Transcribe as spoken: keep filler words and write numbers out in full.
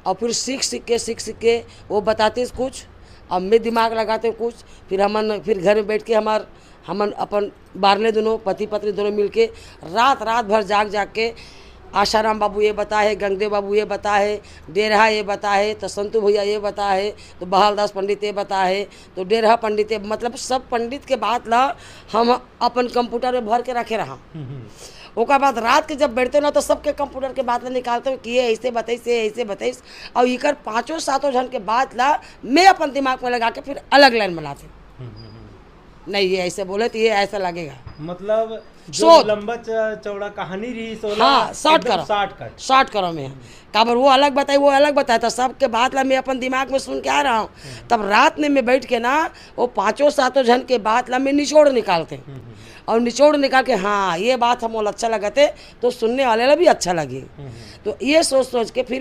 और फिर सीख सीख के सीख सीख के वो बताते कुछ, अब मैं दिमाग लगाते कुछ। फिर हमन फिर घर में बैठ के हमार हमन अपन बारले दोनों पति पत्नी दोनों मिलके रात रात भर जाग जाग के आशाराम बाबू ये बता है, गंगदेव बाबू ये बता है, डेरहा ये बता है, तो संतू भैया ये बता है, तो बहालदास पंडित ये बता है, तो डेरहा पंडित ये, मतलब सब पंडित के बात ला हम अपन कंप्यूटर में भर के रखे रहा। ओकर बाद रात के जब बैठते ना तो सबके कंप्यूटर के बात ला निकालते हो कि ये ऐसे बताइस, ये ऐसे बताइस, और इकर पाँचों सातों जन के बात ला मैं अपन दिमाग में लगा के फिर अलग लाइन बनाते। नहीं, ये ऐसे बोले तो ये ऐसा लगेगा। मतलब जो सोच। लंबा च- चौड़ा कहानी रही, सोला हाँ, शॉर्ट एकदम करो। शॉर्टकट। शॉर्ट करो में, काबर वो अलग बताई, वो अलग बताई, तो सबके बात ला मैं अपन दिमाग में सुन के आ रहा हूँ। तब रात में मैं बैठ के ना वो पाँचों सातों जन के बात ला मैं निचोड़ निकालते, और निचोड़ निकाल के हाँ ये बात हमको अच्छा लगते तो सुनने वाले ला भी अच्छा लगे। तो ये सोच सोच के फिर